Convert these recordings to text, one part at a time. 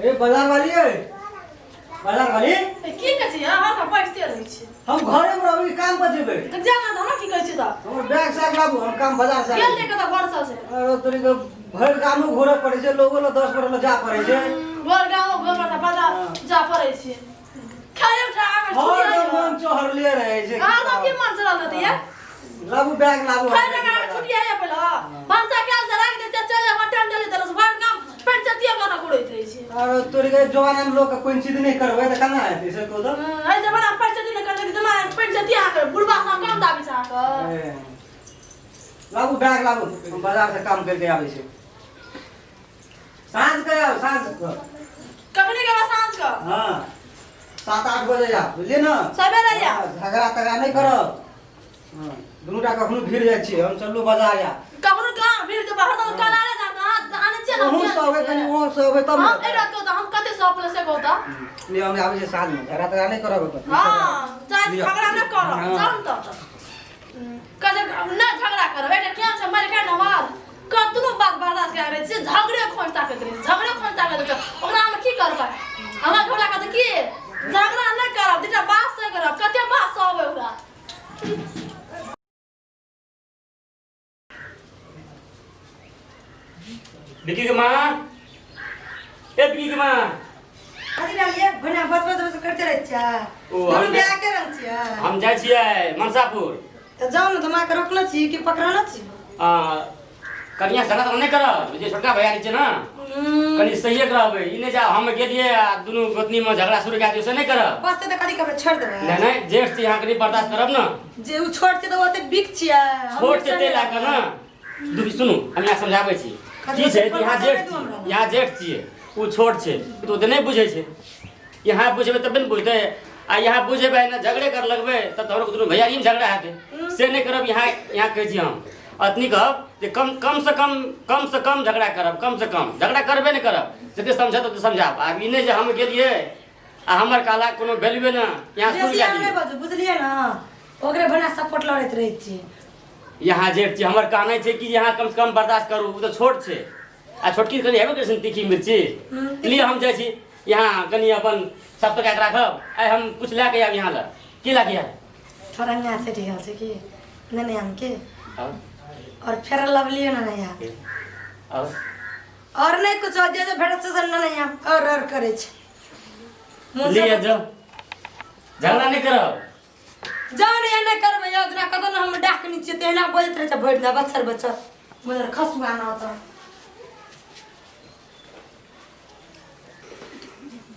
ए बाजार वाली है, बाजार वाली। की कहै छी अहाँ? तऽ बैठते रहै छी। हम घरे में रहबै कि काम पर जेबै? तऽ जा ने, हमरा की कहै छी तऽ? हमर बैग सैग लाबू, हम काम बाजार से गेल आबै नहि छी। कतऽ घर सब से। अरे तोरी के भरि गामो घूरऽ पड़ै छै, लोगो लग 10 गोरे लग जा पड़ै छै। घर गाँव घर पर तऽ बाजार जा पड़ै छै। खाय उठा आबै हर छुट्टी दम मन चढ़ले रहै छै। अहाँ सब की मन चलल रहतै ये? लाबू बैग लाबू। खाय लगा छुट्टी आइए पहिले भनसा कयल से राखि दै छै, चलि जा मटन डली देलस भरि गाम पंचायतिये गाना घुरैत रहै छै। अरे तोरी के जमाना में लोग के कोन चीज नहि करबै तऽ केना हेतै से कहू तऽ? एहि जमाना मे पंचायती नहि करबै जमाना मे पंचायती अहाँके बुढ़बा सब काम दाबी छै अहाँके। ए, लाबू बैग लाबू, हम बाजार से काम करके आबै छी। साँझ के आउ, साँझ के। कखनी के? साँझ के? हाँ, 7-8 बजे आउ, बुझलियै ने? सबेरे आउ। हाँ, झगड़ा तगड़ा नहि करब। हाँ, दुनू टा कखनो भिड़ जाइ छियै। हम चलू बाजार आ कखनो गाँव भीड़ के बाहर तऽ कलारे जा अहाँ आनै छियै ने। ओहू हम सब अबै कनि, ओहो सब अबै तब हम ने। एक रात कहू तऽ हम कते सौंप ले से कहू तऽ? लिअ, हम आबै छी साँझमे, झगड़ा तगड़ा नहि करब ओतऽ। हाँ, चाहे लिअ। झगड़ा नहि करब। हाँ। जाउ ने तब कहै छै नहि झगड़ा करब। एकटा केहन छै मारि खाय नमाज कतनो बात बर्दाश्त कए रहै छै, झगड़े खोज ताकैत रहै छै, झगड़े खोज ताकैत रहै छै। ओकरा हम की करबै? हमरा घबरा कहतै की झगड़ा नहि करब, दूटा बात से करब। कते बात सहबै ओकरा? विकी के माँ, ए विकी के माँ। कथी डालिए भने बच बच बच करते रहै छियै? ओ, दुनू बियाह के रंग छियै। हम जाइ छियै मनसापुर। तऽ जाउ ने तऽ, माँके रोकने छी कि पकड़ने छी? आ, कनिया झगड़ा तऽ नहि करब जे छोटका भैयारी छै ने, कनि सहिए के रहबै। ई नहि जा हम गेलियै आ दुनू गोतनीमे झगड़ा शुरू कए दियौ, से नहि करब। बस तऽ कथी करबै, छोड़ि देबै? नहि नहि, जेठ छी अहाँ, कनि बर्दाश्त करब ने। जे ओ छोट छै तऽ ओते बिक छियै हम। छोट छै ताहि लए कऽ ने। दुखी सुनू, हम यहाँ समझाबै छी की छै कि यहाँ जेठ छी, यहाँ जेठ छियै, ओ छोट छै तऽ ओ तऽ नहि बुझै छै। यहाँ बुझेबै तबे ने बुझतै। आ यहाँ बुझेबै ने झगड़े कर लगबै तब तऽ हमरो दुनू भैयारीमे झगड़ा हेतै, से नहि करब। यहाँ यहाँ कहै छी हम अतनी कहब जे कम कमसँ कम कमसँ कम झगड़ा करब, कमसँ कम झगड़ा करबे नहि करब। जते समझत ओते समझाब। आब ई नहि जे हम गेलियै आ हमर कहला कोनो वैल्यूए ने यहाँ शुरू बेसी कए अहाँ नहि दियौ। बाजू, बुझलियै ने? ओकरे भने सपोर्ट लड़ैत रहै छी। यहाँ जेठ छै, हमर कहनाइ छै कि यहाँ कमसँ कम बर्दाश्त करू, ओ तऽ छोट छै आ छोटकी कनि हेबे करै छै ने तीखी मिर्ची। लिए हम जाइ छी, यहाँ कनि अपन सब टका के राखब। आइ हम कुछ लए के आयब यहाँ लए। की लए के आयब? थोड़ा सेट गेल छै कि नहि? नहि आम के और और फेर लवली ने नहीं आम। और और नहीं कुछ, और जे जे भेटत से नहीं आम और करै छै मोन से। लिए जाओ, झगड़ा नहि करब। जाउ ने, एना करबै यौ जेना कतौ ने हम डाकनी छियै तेना बजैत रहै छै भरि दिना बच्छर बच्छर मगर खसुआ ना तऽ।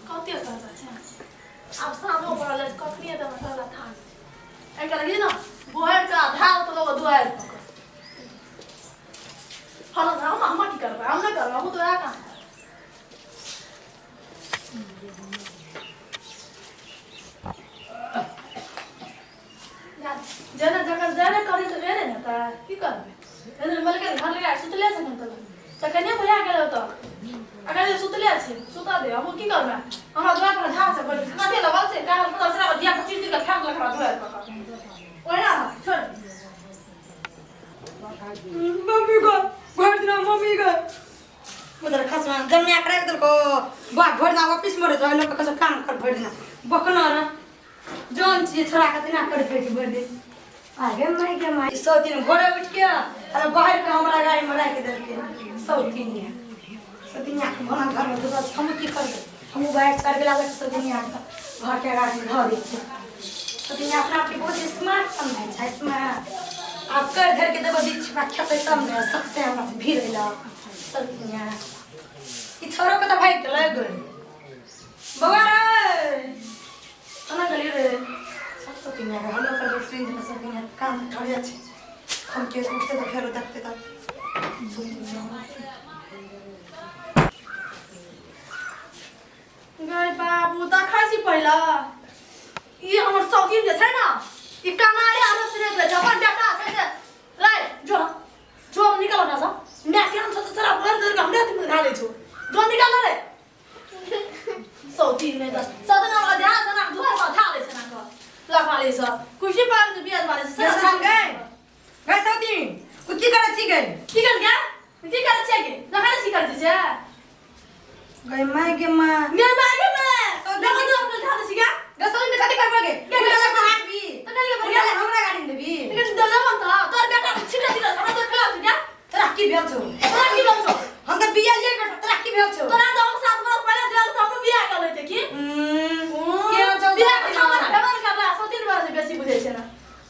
कते करबै छै? आब साँझो पड़ल अछि, कखनी एतै हमर घरवला थान एकटा देखी ने बोहर के आधार तऽ लोग दुआरि पर फलन। हम की करबै? हम नहि करबै, हमहूँ तऽ वएह काम करबै। जेना जखन जेने करी तऽ एने ने तऽ की करबै? एने मलके घर लगा सुतले छै तऽ तखने बुझा गेल तऽ अगर जे सुतले छै सुता दे, हम की करबै? हमरा दुआर पर झाड़ से बोल कते लगल छै कारण मतलब से दिया 25 दिन के फेंक लखरा दुआर पर ओहिना छोड़। मम्मी गो भरि दिना मम्मी गो उधर खसमा जन्मिया के राखि देलको बा। भरि दिना ऑफिस में रहै छै, लोक कसो काम कर भरि दिना बकना रह जौन छियै छोड़ा के तेना करैत रहै छै भरि दिन। आगे माय गे माय, सौ दिन भोरे उठि के अरे बाहर के हमरा गाड़ी में राखि देलकै। सौ दिन सौ दिन के भना घर में घुसल, हमहूँ की करबै? हमहूँ बाहर चढ़ गेला सौ दिन के घर के गाड़ी में धऽ दै छियै। सौ दिन अपना आपके बहुत स्मार्ट समझै छै, स्मार्ट। आब कर धर के देबो बीच में खेतै तब ने सकते हमरा से भीड़ अइला। सब दुनिया ई छोरो के तऽ भागि गेलै गो। बौआ रे, केना गेली रे? सब सब दुनिया के हल्लो करबै सुनि देबै। सब दुनिया कान तऽ ठड़े छै। हम के उठते तऽ फेरो देखते तऽ सब दुनिया। गै बाबू, देखै छी पहिला ई हमर शौकीन जे छै ने, ई कनारे आरो सिरे छै अपन बेटा छै से रे जो जो निकल ना सब मैं केहन छ सारा भर धर के हमरे हाथ में ढालै छौ। जो निकाल रे शौकीन नहि तऽ सदना वाला ध्यान से ना दुआर पर ढालै छै ना कऽ लखवाली सब खुशी पाल के बियाह वाले से। गै गै सौती, तू की करै छी गै? की कर गै? की करै छियै गे? देखै छी करै छियै? गई माय गे माँ। गे माय गे माय। सौ देखो तो अपने झाड़ छी क्या? गे सौ दिन कथी करबे गे? गे हमरा हाथ भी। तो कथी करबे हमरा हमरा गाड़ी में देबी। लेकिन दला मन था तोर बेटा छिटा छिटा हमरा तोर खिलाफ छी क्या? तोरा की भेल छौ? तोरा की भेल छौ? हम तऽ बिया लिए बेटा, तोरा की भेल छौ? तोरा तऽ हम 7 बरस पहिले दियल तऽ हमरो बियाह गेल होइते की? केहन छौ? बियाह के सामान भेबे नहि करला, 100 दिन बरस बेसी बुझै छै ना।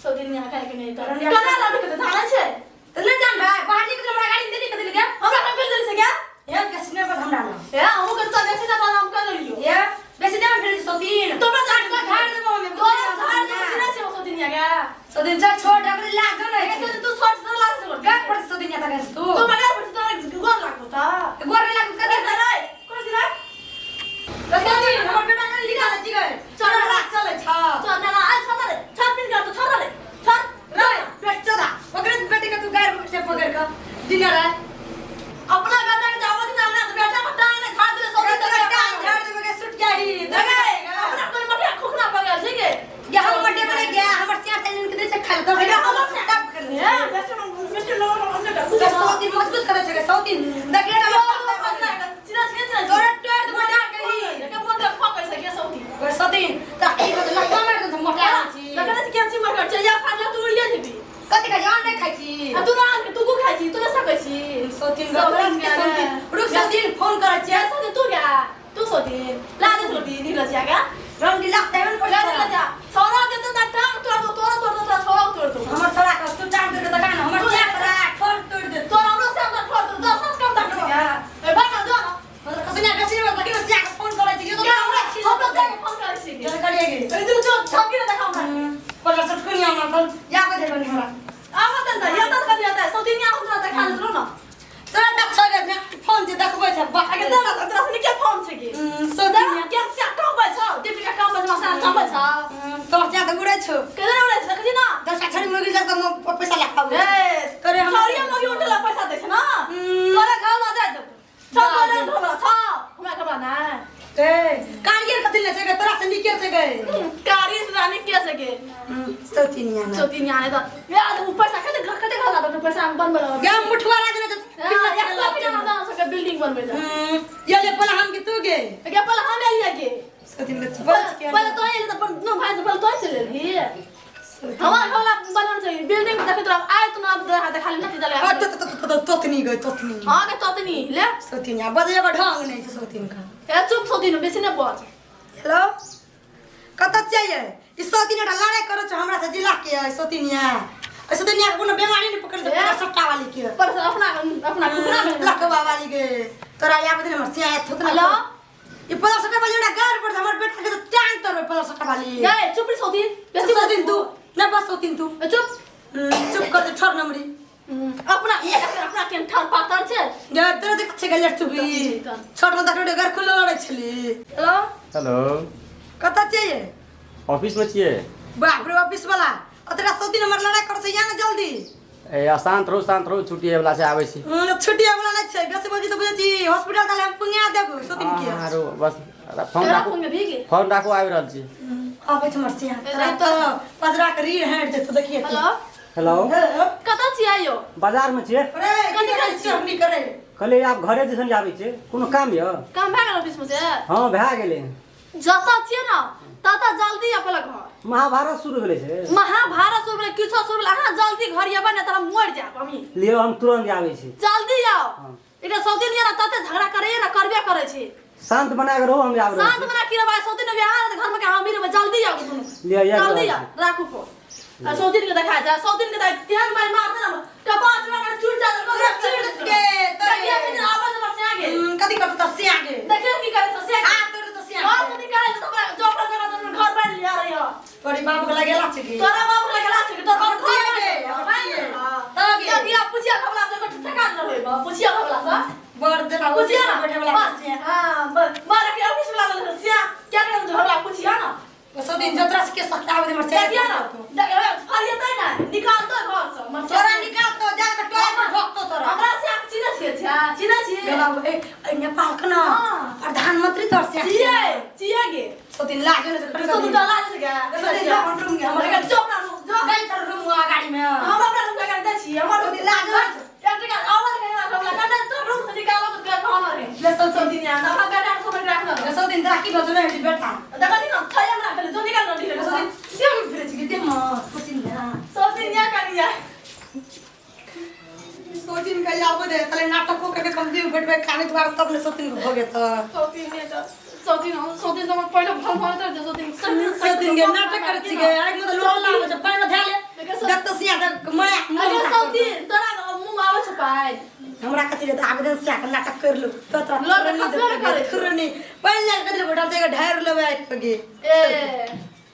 100 दिन यहाँ खाइ के नहि तऽ कना लड़के के तऽ जानै छै। तऽ नहि जान भाइ, बाहर निकल हमरा गाड़ी में देली कथी लगे? हमरा कहाँ कहि देली से क्या? हे बेसी नहि पर हमरा लग। हे हमहूँ के तऽ बेसी ना पर हम कहि देलियौ। हे बेसी देबै फेर 100 दिन। तोरा झाड़ झाड़ देबो हमे। तोरा झाड़ देबो चिन्है छै 100 दिन यहाँ 100 दिन चल छोड़ ओकरे लाग जो ने। के। तू छोड़ तोरा लाग छौ। गाड़ पर 100 दिन यहाँ तक तू। तू मगर पर तोरा गोर लागतो तऽ। गोर नहि लागू कथी? रे कोन छी रे? सौ दिन हमर बेटा के लिखा ले छी गए। चल राख चलै छ। चल ना ना आइ छोड़ रे। छोड़ पिन कर तू छोड़ रे। छोड़। रे पेट चोदा। ओकरे बेटी के तू गाड़ से पकड़ के दिन रात अपना बेटा के जावत ना ना बेटा को टांग ने झाड़ दे 100 दिन तोरा तक टांग झाड़ देबे के सुट जाही। लगे अपना कोई मटिया खोखना पगल छै के। या हम मटे पर गया हमर सिया तैन के दे छै खाल दस अरे हमर टप कर ले। हे बेस्ट बेस्ट लोग हमने तो 100 दिन मजबूत करे छै 100 दिन देखले ना चिना चिना तोरा टोर दे मोटा कही। के फोन के फकै छै के 100 दिन। ओए 100 दिन त की बदल लगा मार दे मोटा छी। लगन छै के छी मर छै या फाटला तू उड़िया जेबी। कथि खाइ छी? नहि खाइ छी। आ तू ना आन के तू को खाइ छी तू ना सकै छी। 100 दिन रुक 100 दिन फोन करै के छियै। 100 दिन तू गया तू 100 दिन ला दे 100 दिन निकल जाएगा। रंग लाख देबे ला दे ला जा छोरा दे तो टांग तोड़ दो तोरा तोड़ दो तोरा छोरा तोड़ दो। हमर छोरा के तू टांग दे के दकान हमर सिया तोरा ठोर तोड़ दे। तोरा हमरो से हमरा ठोर दो 10 साल कम दाम छै ए भाग ना जो ना। मतलब कसनिया बेसी में देखियो सिया के फोन करै छी। यो तो क्या हमरा छी। हम तो से फोन करै छी। जल करिए गे। ए तू जो छापी ना देखा हमरा। पर सब कुनिया हमरा कल या के देबनी हमरा। आवत न या त कथि आता 100 दिन या हमरा देखा लेलो ना। तोरा देख छ गे फोन जे देखबै छै बाह आगे दे ना तोरा से के फोन छै की? 100 दिन के से कम छ दीपिका कम बज मसा कम छ। तोर सिया त उड़ै छौ। केदर उड़ै छै देखै छी ना? 10 छड़ी मुर्गी जा त पैसा ला खाबो। ए करे हम छौड़िया मगी उठला पैसा दै छै ना। तोरा घर ला जाय दे छ तोरा हमरा छ हमरा खबर ना। ए कारियर कथि ले छै गे? तोरा से निके छै गे। कारी से रानी के सके 100 दिन या ना। 100 दिन आने त यार ऊ पैसा कते कते घर ला पैसा हम बनबै लगा। गे मुठवा ला देने त एक बिल्डिंग बनबै जा। ये ले पला हम के तू गे। के पहले हम एलियै के 100 दिन बच बच के पहले तो एलियै त नो भाई पहले तो चले रही हमार घर बनल छै बिल्डिंग देखे तोरा आय तो ना देखा ले नहीं चले। हां तो तो तोतनी गे तोतनी। हां के तोतनी ले 100 दिन या बजे के ढंग नहीं छै 100 दिन का। ए चुप 100 दिन बेसी ने बज। हेलो कत चाहिए? ई 100 दिन एउटा लड़ाई करै छै हमरा से जिला के 100 दिन या 100 दिन या कोनो बेमारी नहीं पकड़ दे सट्टा वाली के पर अपना अपना कुकरा में लकवा वाली के तोरा आबे दिन हमर सिया थोतना। हेलो ई 50 सट्टा वाली एउटा गार पर हमर बेटा के टांग तोड़बे 50 सट्टा वाली। गए चुप रे 100 दिन बेसी 100 दिन तू ना बस 100 दिन तू ए चुप चुप कर दे छोड़ नमरी। अपना अपना केन ठार पातर छै गे तोरा देख छै गेल चुबी छोड़ में देखलो घर खुलो लड़ै छली। हेलो हेलो कत चाहिए? ऑफिस में छियै। बाप रे ऑफिस वाला अतरा 100 दिन हमर लड़ाई कर छै या ना जल्दी। ए शांत रहू शांत रहू छुट्टी वाला से आबै छी। छुट्टी वाला नहीं छै बेसी बजी त बुझै छी हॉस्पिटल ताले हम पुंगा देबो 100 दिन के। आरो बस फोन राखू फोन राखू आबि रहल छी। आबै छै हमर सिया तोरा त पजरा के रीढ़ हैट देतो देखिए। हेलो हेलो कत छियै यो? बाजार में छियै। अरे कथि करै छियै? चढ़नी करे कहलियै आब घरे दिसन आबै छियै कोनो काम य? काम भए गेल ऑफिस में से? हां भए गेलै। जतऽ छियै ना ततऽ जल्दी अपन घर। महाभारत शुरू भेलै छै। महाभारत शुरू भेलै किछो शुरू भेलै अहाँ जल्दी घर अयबै ने तऽ हम मरि जायब हमी। लियौ हम तुरंत आबै छी। जल्दी आउ। एकटा 100 दिन ना तते झगड़ा करैए ना करबे करै छी। शांत बना के रहू हम आबै। शांत बना की रहबै 100 दिन बिहार घर में के हम रहबै जल्दी आउ दुनू। लियौ जल्दी आउ राखू फोन। आ 100 दिन के देखा जा 100 दिन के तेहन मारि मार दे ना कपार चुरा के चूर जा चूर के तोरे आवाज हमर से आगे कथि करतौ त से आगे देखियौ की करै छौ से हाथ तोड़ दे से घर से निकाल दे तोरा जो अपना जगह तोरा घर बन लिया रही हो। तोरी बाप के लगेला छै की? तोरा बाप के लगेला छै तोर घर घर बन त गे दिया पुछिया खबला से ठका रहै बा पुछिया खबला से बर देना पुछिया ना बैठे वाला बस हां बर के ऑफिस वाला लगे सिया क्या करम झगड़ा पुछिया ना 100 दिन जतरा से के सताव दे मर से देखिया ना फरियतै ना निकाल तो घर से मर तोरा निकाल तो जा के टोला पर ठोकतो तोरा। हमरा से आप चिन्है छियै छा चिन्है छियै गेला ए ए नेपाल के ना प्रधानमंत्री तोर से छियै छियै गे 100 दिन लागे ने 100 दिन लागे छै गे 100 दिन अपन रूम गे हमरा के चुप ना रूम जो गई तर रूम गाड़ी में हम अपना रूम के गाड़ी दै छी हमर 100 दिन लागे एक टका आवाज के हमरा कने तो रूम से निकालो तो के खाना रे ले 100 दिन ना हमरा बेटा भेल छौ ने बेटा देखली न थैया हमरा खाली जो निकाल न ढिले सौतीन देह में फिरै छी देह में सोचिन सौतीन या कनिया सोचिन के आबो दे तले नाटको करके कम दिन बैठबे खाने दुआर तब ने सोचिन के भोगे त सौतीन ने त सौतीन हम सौतीन त पहिले भल भल त सौतीन सोचिन के नाटक करै छी गे आइ में त लोल लागै छै पानि में धैले देख त सिया के माया अरे सौतीन तोरा मुँह आबै छौ पाइ हमरा कथी रे त आवेदन सिया के नाटक कर लो तो तोरा लोल कथी ले करै छी? खुरनी पानि लए कथी रे बैठल छै ढार लेबै आइ के गे ए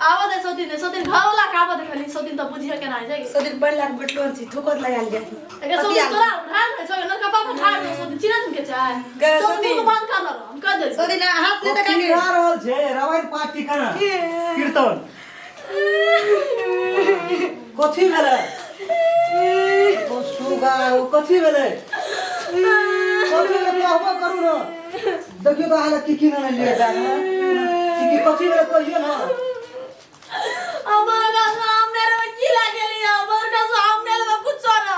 आबऽ दे सौतीन सौतीन घरवला के आबऽ दे खाली सौतीन त बुझिए केना जाइ सोचिन पानि लए के बैठलो छी थूकत लगायल गेल अगर सौतीन तोरा ढार नै छौ ननका बाप ढार दे सौतीन चिन्है के चाहे गे सौतीन सौतीन। मुँह बंद कर ल हम कह दे सोचिन हाथ नहीं की देखा गा रहल छै रामायण पाठ की केना कीर्तन कथी भेलै ओ सुगा ओ कथी भेलै कथी भेलै कहबो करू न देखियौ तऽ अहाँ की की ने लिए बैग में की की कथी भेलै कहियौ न हमर का सामने रे की लागेली हमर का सामने रे कुछ ना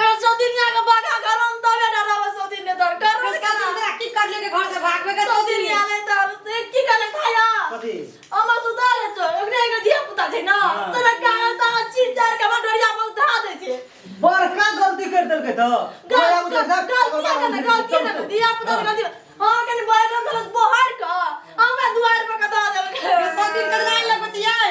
ए सौतीन या के बागा गरम तबे डरावे सौतीन ने दर कर तोरा की कर ले के घर से भागबे के सौतीन या ले तर की करे खाया कथी हमर सुधार छौ ओकरे एगो धिया पुता छै ना हाँ। तोरा कागज तागज चीर चार के हमर डोरिया पर धरा दै छै बड़का गलती कर देलकै तऽ गलती करने गलती करने धिया पुता के गलती हां कनी बैगन धरस बोहर क हमरा दुआर पर कदा देलकै सोचिन के लाइन लगबे छियै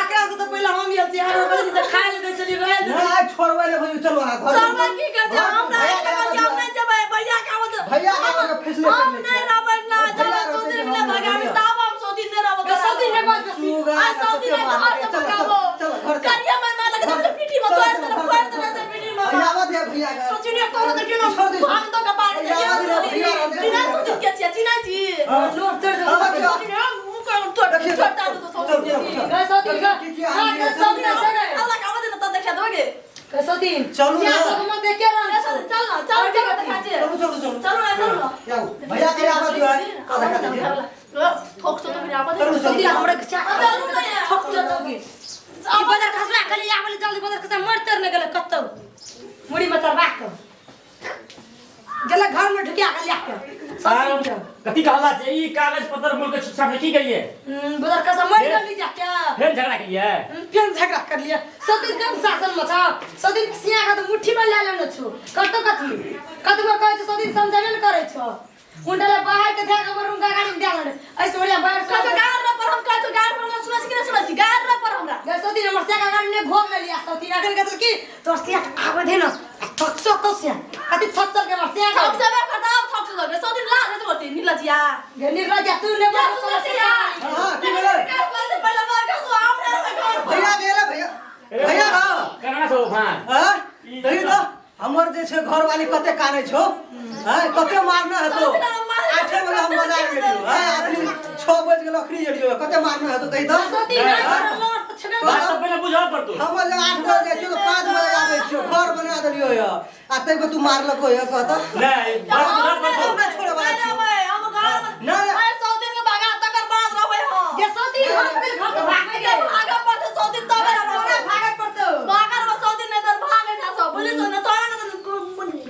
एकरा से तो पहिले हम गेल छियै हर बजे से खाय ले दै छलियै रहै ना आइ छोड़बै ले भैया चलो अहाँ घर सब की करते हमरा भैया एक लगा हम नहीं जेबै भैया के आवत भैया के आवत फैसले हम कर लै नहीं छियै। रहबै ना भैया जब रहतै सौतीन कि मिले हम भगाबी रहबै। तब हम सौतीन नहीं रहबै सौतीन ने बात सुगा आ सौतीन कते नहीं तो मारलकै। घर से चलो, भगाबो चलो, घर चलो। करिया मन मार लगे तो पीठी में चलो, तोड़ चलो, देले घर फोड़ चलो, देले पीठी में भैया आवत है भैया के सोचिने करो तो केना छोड़ दे। भाग तो कपार भैया आवत है, भैया आवत है। चिना सोचिन के छिया चिना जी हाँ। लोर चढ़ हाँ, जाओ बच्चा। मुंह कर तोड़ देखिए, तोड़ दे तो चलो, सोचिन चलो, चलो। गए सौतीन के की की हां आदमी है, सौतीन चलो। से गए अल्लाह का आवत न तो देखा दोगे गए सौतीन चलू ना। सिया तो मत देखे रहल चल चल ना चल चल देखा जे चलू चलू चलू चलो ना चलो ना जाऊ भैया के आवत है का देखा दीजिए ठोक तो फिर आवत चलू, चलू। सौतीन हमरा के सिया चलू ना यार। ठक चलो गे ई बदर खसवा खाली आबले जल्दी बदर खसवा मर तर ने गेल कतौ मुड़ी में तरवा के गेल घर में ढुकिया के लिया के सौतीन के कथी कहला छै ई कागज पत्र मोल के सामने की करिए बदर खसवा मर जल्दी जाके फेर झगड़ा करिए फेन झगड़ा कर लिया सौतीन कम शासन में छ सौतीन सिया के तो मुट्ठी में ले लेने छौ कतौ कथी कतबो कहै छौ सौतीन समझेबे ने करै छौ उनटा ले बाहर के धए के हमर रूम के गाड़ी में दए लेने ऐसे बढ़िया बाहर से कतो गार न पर हम कतो गार पर हमरा सुना छी कि ना सुना छी गार न पर हमरा गए सौतीन हमर सिया के गाड़ी में घोर ले लिया सौतीन अखन कहत की तोर सिया के आबे दे न थक सो तो सिया कथी थक चल के हमर सिया ठोक के से बे करता अब ठोक से दे सौतीन ला से बोलती नीला जिया गे निर्लज तू ने या सुना छी या हाँ, की भेलै? पहिले बार कसो हमरा घर पर भैया गेल भैया भैया हाँ करना छौ भान हाँ तही तऽ हमर जे छै घरवाली कते कानै छौ हाँ कते मारना हेतौ 8 बजे हम बाजार गेलियौ हाँ अखनी 6 बज गेल अखनी गेलियौ कते मारना हेतौ कही तऽ सौतीन हाँ? लड़ तऽ छेबे बात तऽ पहिले बुझऽ पड़तौ हमर जे 8 बजे जाइ छियौ तऽ 5 बजे आबै छियौ घर बना देलियौ यऽ आ ताहि पर तू मारलको यऽ कहतऽ नहि बात बुझऽ पड़तौ हम नहि छोड़ै वाला नहीं छियौ रहबै हम घर में ना, ना। अरे सौतीन के भागा तकर बाद रहबै हम गे सौतीन हम गेल घर से भागबे के भागा पड़तै सौतीन तबे ना तोरा रहबै भागत पड़तौ भागा रहबै सौतीन नहीं तर भागे ना सब बुझली तो ना तोरा ना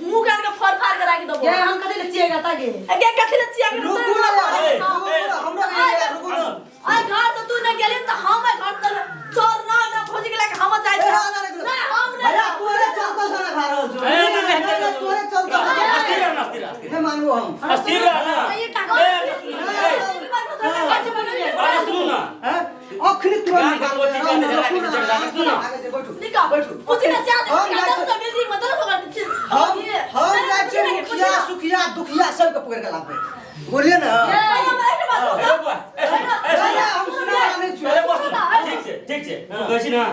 मुंह कान के फड़ फाड़ के राखि देबो गे हम कथी ले चिएगा तागे गे कथि ले चिया के रुकू ना यार, रुकू ना हमरा भी यार रुकू ना आइ घर से तू न गेली त हम आई घर से चोर ना ना खोज के लाके हम जाइ ए, छी हाँ, ना, ना, ना हम नहीं भैया तोरे चलता से ना खा रहल छौ ए, ना, ना, ना, ना, तोरे चलता से ना। अस्थिर रह ना, अस्थिर रह, अस्थिर नहि मानबो हम अस्थिर रह ना ये टाका ए, अरे सुनू ना हैं? अखनी तुरंत गान निकालबै कोची करने झगड़ा रुकू ना, करने झगड़ा सुनो। आगे जे बैठू निका बैठू पूछी ना चाहते हम जाइ दस छी- तो बिल्डिंग में दस होगा हम हम जाइ छियै मुखिया सुखिया दुखिया सबके पकड़ के लाबबै बोलिए ना ए बुआ, ए सुन, ए ना, सुन। ना, हम सुनै वाला नहि छियै अरे बस सुन, ठीक छै ठीक छै तू कहै छी ना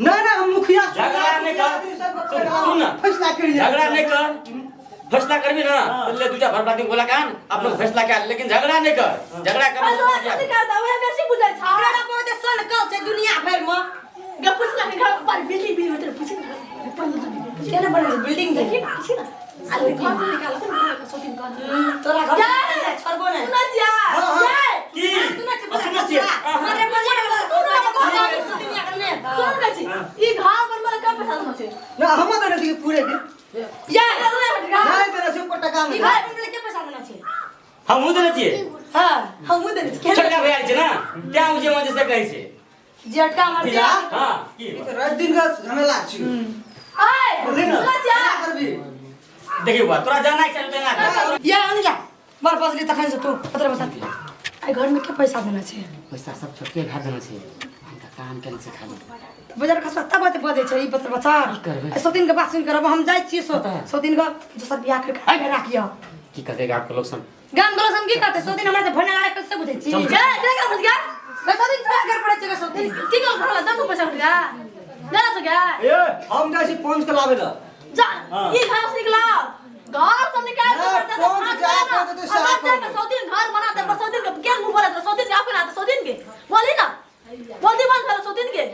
ना ना हम मुखिया सुखिया झगड़ा नहि कर। दुखिया सबके पकड़ के सुन ना। फैसला करि झगड़ा नहीं कर फैसला करबी ना तो ले दूजा भरबादी बोला कान अपनो फैसला कर लेकिन झगड़ा नहीं कर झगड़ा कर फैसला कथी करता वह बेसी बुझै छै हमरा बहुत सन कल छै दुनिया भरि में गे पूछ ना घर पर बिल्डिंग बिल्डिंग में पूछ ना केना बनल छै बिल्डिंग देखी देखी ना पूछ ना आ घर से निकाल सोचिन कर तोरा घर जा। छोड़बो नै सुना जिया हाँ, हाँ। जाय की सुनै छी सुनै छियै अरे मजा सुन दुनिया के ने सुन कहै छी ई घर बनबै के पैसा देने छै ना हम देने छियै पूरे के या नहीं देने छियै एको टका ई नहि घर बनबै के पैसा देना छै हमहूँ देने छियै हां हमहूँ देने छी छोटका भैया छै ना तें उ जे मन छै से कहै छै जेठका हमर भैया? हां की ई तऽ राति दिन का झमेला छी आय बुझली ना सुनै छियै? एना करबी देखियौ बा तोरा जाना के छै तेना कर या आन जा बड़ बजली तखन से तू पत्र बता आई घर में के पैसा देना छै पैसा सब छोटके भाग देना छै हम तऽ काम केने छै खाली बाजार खसवा तब बात बजै छै ई पत्र बचा करबै? सौ दिन के बात सुन कर हम जाइ छियै सौ पता है। सौ दिन के दोसर बियाह कर के राखियो की कहते गाँव के लोग सब गाम गेलो हम की कहते सौ दिन हमरा से भरने लायक से बुझै छी चल। ए देख बुझ गया सौ दिन थोड़ा घर पड़ै छै सौ दिन की कर घर दे तू पैसा उठ गया दे ना तो गया ए हम जाइ छी पहुँच के लाबै लए जा हाँ। ई घर से निकला घर से निकाल ना, के बर्तन कौन हाथ जा ना पड़तै तो साफ अगर करबै। सौ दिन घर बना दे पर सौ दिन के क्या मुंह बोले सौ दिन के आपके ना सौ दिन के बोली ना बोलती बंद कर सौ दिन के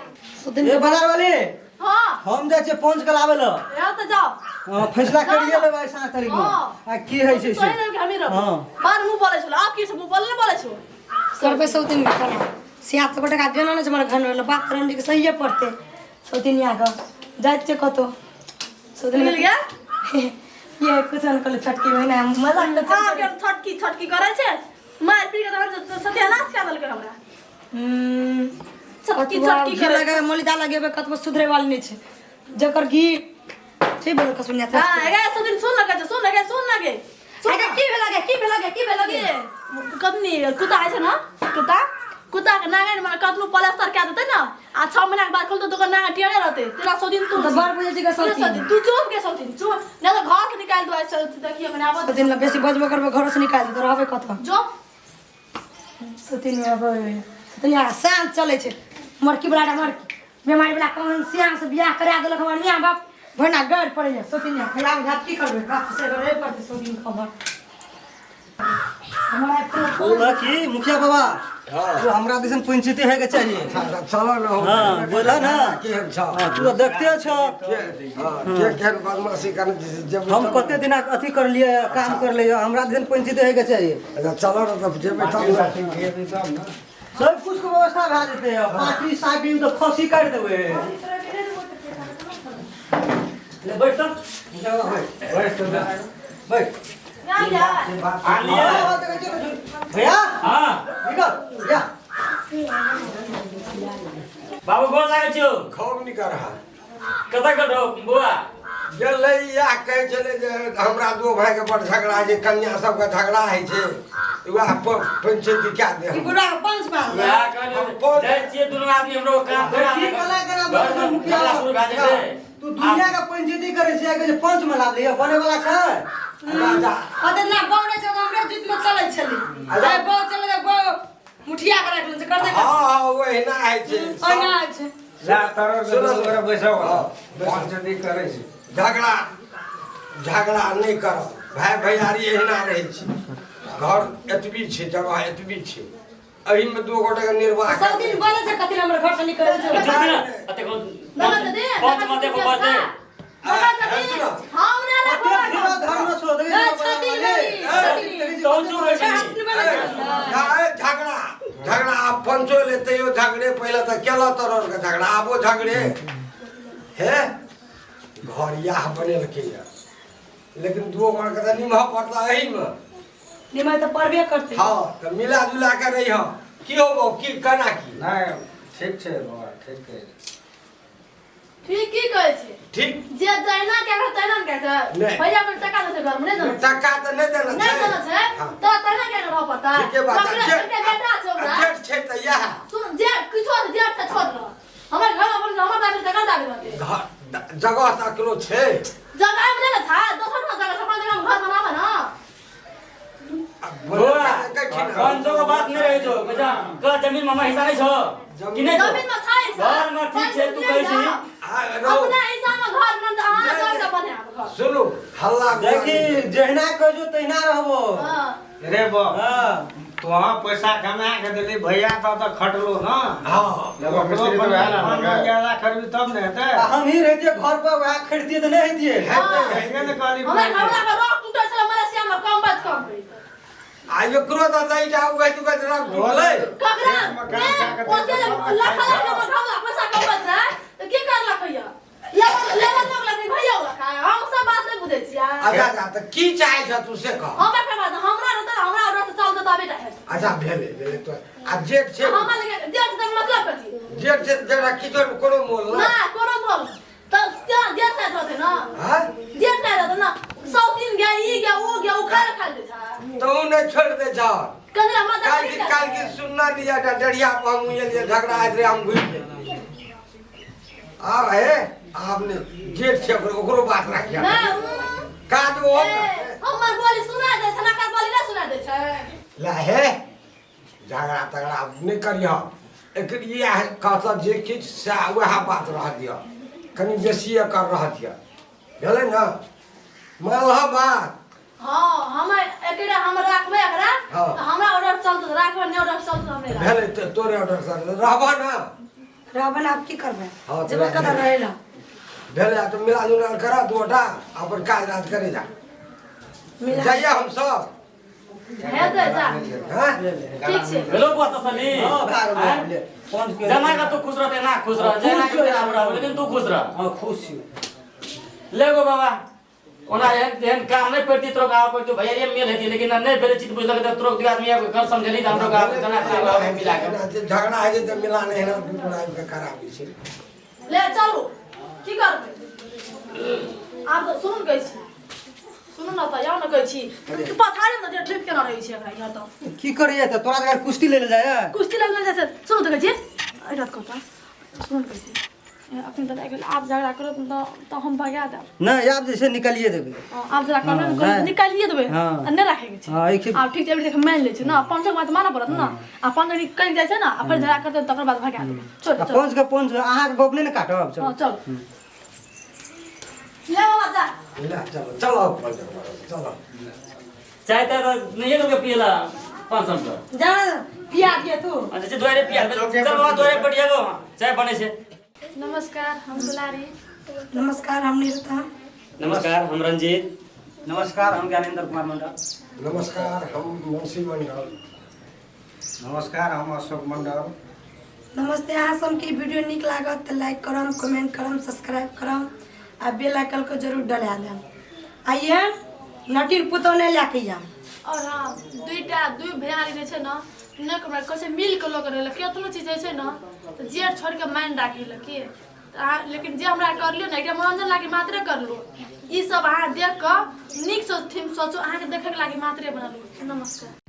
सौ दिन ए बाजार वाली हां हम जाइ छियै पहुँच के लाबै लए यार तो जाओ हाँ, फैसला करिए लेबै आइ साँझ तारीख में हाँ। आ की होइ छै से सही नहीं हमी रहो हाँ। बार मुंह बोले छो आप की से मुंह बोले नहीं बोले छो करबै सौ दिन के करा सिया तो टका देना नहि छै हमर घर में बात करन के सहिए पड़तै सौ दिन यहाँ के जाइ छियै कतौ सौ दिन मिल गया ये कुछ न कहले छटकी महीना मजाक तऽ हां चलतै। के छटकी छटकी करे छै मार पीट के तहन सत्यानाश कर देलकै हमरा हम्म, छटकी कतबो छटकी घी करे लगेबै मलिदा लगेबै कतबो सुधरे वाली नहि छै जकर घी छै बोल कसुनिया हां एगा सौ दिन सुन लगे छै सुन लगे सुन लगे आगे की भेल गे की भेल गे की भेल गे कतनी कुत्ता है छै ना कुत्ता कुत्ता के नांगन में कतनो प्लास्टर कए देतै ना आ 6 महीना के बाद खोलतौ तो ओकर नांगन टेढ़े रहतै तेरा सौ दिन तू तऽ बड़ बुझै छै सौ सौ दिन दिन तू चुप के सौ दिन चुप नहीं तो घर से निकाल दो ऐसे देखिए मैंने आवाज सौ दिन ला बेसी बजबो करबै घरो से निकालि देतौ रहबै कतऽ जो सौ दिन में अब सौ दिन शांत चलै छै मरकी वाला रे मरकी बेमारी वाला कौन सियान से बियाह करा देलक हमर मियाँ बाप भरना गड़ पड़ैया सौ दिन खिलाफ घात की करबै बाप से करे पड़तै सौ दिन खबर हमरा ओ की मुखिया बाबा तू हमरा दिसन पंचायती होय के चाहिए चलो ना हो हाँ, बोला ना। केहन छ हाँ, तू तो देखते छ हाँ, के केहन बदमाशी करने जब हम कते दिना अथी कर लिए काम कर लिए हमरा दिसन पंचायती होय के चाहिए अच्छा चलो ना तब जेबै तब ने। सब कुछ के व्यवस्था भए जेतै पार्टी साबी तो खसी काटि देबै ले बैठ तो मुखिया बाबा बैठ बैठ ना जा आन लिए हाँ, देखै छियै ने। भैया हां निकल जा बाबू गोर लागै छियौ खूब निक रहा कतऽ गेल रहो बौआ गेलै इएह कहै छलै जे हमरा दू भाइके बड़ झगड़ा होइ छै कन्या सबके झगड़ा होइ छै वएह पंचायती कए दे ई बुढ़ा के पंच मारल वएह कहलियौ जाइ छियै दुनू आदमी हमरो काम करा की कला केना घर बनेबै मुखिया झगड़ा शुरू भए जाइ छै तू दुनिया के पंचायती करै छै कहै छै पंच में लाभ लिअ बने वाला छै राजा अते ना बौ नहि छै तऽ हमरे जुत में चलै छलै आइ बौ चलै छै बौ मुठिया के राखल छै कर दे हँ हँ ओहिना होइ छै ओहिना होइ छै जा तोरा सुनो, गोरे बैसो हँ, पंचायती करै छै झगड़ा झगड़ा नहि करब भाय भैयारी एहिना रहै छै घर एतबी छै जगह एतबी छै एहिमे दू गोटेके निर्वाह सब दिन बोलै छै कथी हमर घर से निकल छै चुप ना अते को पंच मत देखो बस दे हम ना कते धीरा धर्म छौ देखै ए, छियै छाती बाबा, लड़ी, देखै छियै, तो चुप रहै छै, हाथ छी नहि बोलै छै। झगड़ा झगड़ा आब पंचो ले तैयो झगड़े पहिले तऽ केलऽ तोरके झगड़ा आबो झगड़े हे घर इएह बनेलकैए लेकिन दूओ घरके तऽ निमह पड़ता एहिमे निमय तऽ पड़बे करतै हँ तऽ मिला जुला के रहिह की हो बौ की केना की नहि ठीक छै बाबा ठीक छै ठीक की कहै छै ठीक जे जहिना के तहिना ने कहै नहि। भैया पर टका देतै घर में नहि देने छै टका तऽ नहि देना नहि देने छै हँ। तऽ तहिना के रह पड़तै ठीके बात ओकरा है। एकटा बेटा छै ओकरा जेठ छै तऽ इएह सुन जे किछो छै जेठ छै छोड़ रह हमर घर में हमर दादी टका दाबी रहतै घर जगह तऽ अकरो छै जगह में नहि ने छै दोसर ठाम जगह छै अपन जगह में घर बनाबे ना बौआ पंचो के बात नहीं रहे छौ बजा क जमीन में हमरा हिस्सा नहीं छौ कि नहीं छौ जमीन में छै घर में ठीक छै तू कहै छी अपना हिस्सा में घर बन तऽ अहाँ सब के बनायब घर सुनू हल्ला देखी जहिना कहजो तहिना रहबो हाँ रे बा हाँ तोहाँ पैसा कमा के देली भैया तो तऽ खटलो ना हाँ ओकरो मिस्त्री तऽ वएह ने अपन लगे। ज्यादा खरबी तब ने हेतै आ हम ही रहतियै घर पर वएह खरीदतियै तऽ नहि हेतियै हाँ। कहिए ने कहली हमरा घरवाला के रोक टूटल छलै मलेशिया में कम बात कम रही आ एकरो तऽ दै जाउ गै तू गै रंग टूटलै ककरा मकान ए, जा के ओते देख, लाख लाख के घरवाला पैसा कमबैत रहै तऽ की करलक भैया लेबर लेबर लोग लगे भैया लखा हम सब बात नहीं बुझै छियै अच्छा अच्छा तऽ की चाहै छ तू से कह हम एकर बात हमरा रहतै हमरा रहतै चल देतै ओतबे टा हेतै। अच्छा भेलै भेलै तो आ जेठ छै। हमरा लगे जेठ तक मतलब कथी? जेठ छै जकरा किछो कोनो मोल ना कोनो मोल तऽ जेठ नहि रहतै ना। हाँ? जेठ नहि रहतै ना। 100 दिन गया ई गया ओ गया ओ खा खा दै छै। तो नहीं छोड़ दे छौ। कदरा हमरा काल की काल की सुनना नहीं जाता डरिया पर हम ये झगड़ा आए रे हम घुस गेलियै। आब हे आब ने जेठ छै ओकरो ओकरो बात राखिया। ना। काज ओ हमर बोली सुना दै छै ना बोली नहि सुना दै छै। ला हे झगड़ा तगड़ा नहि करिह। एकर इएह कहत जे किछु सएह वएह बात रह दिअ कनि बेसी एकर रह दिअ भेलै ने मानलह बात। हाँ हम एकरा हम राखबै एकरा। हाँ। तऽ हमरा ऑर्डर चलतै तऽ राखबै नहि ऑर्डर चलतै तऽ हम नहि राखबै। भेलै तऽ तोरे ऑर्डर सर रहबह ने। रहबै ने आब की करबै? हाँ, तऽ जेबै कतऽ रहै लए? भेलै तऽ मिला जुला करऽ दू गोटा अपन काज राज करे जा। मिला जाइए हमसब। हेतै जा। हँ। ठीक छै। भेलो बुआ तसल्ली? हाँ भए गेल। आँय? ले पंच के जेना के तू खुश रह तेना खुश रह जेना के तेना रह लेकिन तू खुश रह। हाँ खुश छी। ले गो बाबा ओना एहन एहन काम नहीं पड़ती तोरा आब पड़ती भैया ये मेल हेती लेकिन नहीं भेलै चित बुझलक तऽ तोरा दू आदमी आबि घर समझली तऽ हमरो गाँव जना मिला के एना जे झगड़ा होइ छै तऽ मिला नहि एना दू गोटा आबि कऽ कराबै छै। ले चलू की करबै आब तऽ सुनू ने कहै छी सुनू ने तऽ जाउ ने कहै छी पथारी मे ठेप केना रहै छै एकरा इहाँ तऽ। की करैया तऽ तोरा जगह कुश्ती ले जाइ। कुश्ती लगल जाइ छै। सुनू तऽ कहै छी एहि रात कहता सुनू ने कहै छी अखन तऽ लागि गेल आब झगड़ा करत तऽ हम भगा देब। नहि आब जे छै निकालिए देबै। हँ, आब झगड़ा करबै हँ, ने, नहि। निकालिए देबै। हँ। आ नहि राखैके छै। हँ, एहि आब ठीक छै अभी देख मानि लै छै ने पंचक बात मानऽ पड़त ने आ पंच निकलि जाइ छै ने आ फेर झगड़ा करतै तकर बाद भगा देबै। चल आ चल। पंच के पंच अहाँके गप नहि ने काटब। चल। हँ चल ले बाबा जा। ले चलो चलो चलो। चाय ताय तऽ नहिए लोक पियला 500 रुपया। जा पिया दिए तू। अच्छा छै दुआरे पिया चल बाबा दुआरे बैठ जाबो चाय बनै छै। नमस्कार हम दुलारी। नमस्कार हम निरुता। नमस्कार हम रंजीत। नमस्कार हम ज्ञानेंद्र कुमार मंडल। नमस्कार हम मुंशी मंडल। नमस्कार हम अशोक मंडल। नमस्ते अहाँ सबके वीडियो नीक लागत तऽ लाइक करम कमेंट करम सब्सक्राइब करम आ बेल आइकन को जरूर डला देम। आइए नटीर पुतौह नहि लए के आयब। और हाँ दुईटा दुई भैयारी जे छै ने नहि हमरा कहै छै मिल के लोक रहै केतनो चीज होइ छै ने तऽ जेठ छोड़ि के मानि राखै लए की तऽ अहाँ लेकिन जे हमरा करलियो ने एकटा मनोरंजन लागी मात्रे करलू ई सब अहाँ देख कऽ नीक सोच थिम सोचू अहाँके देखैके लागी मात्रे बनलू। नमस्कार।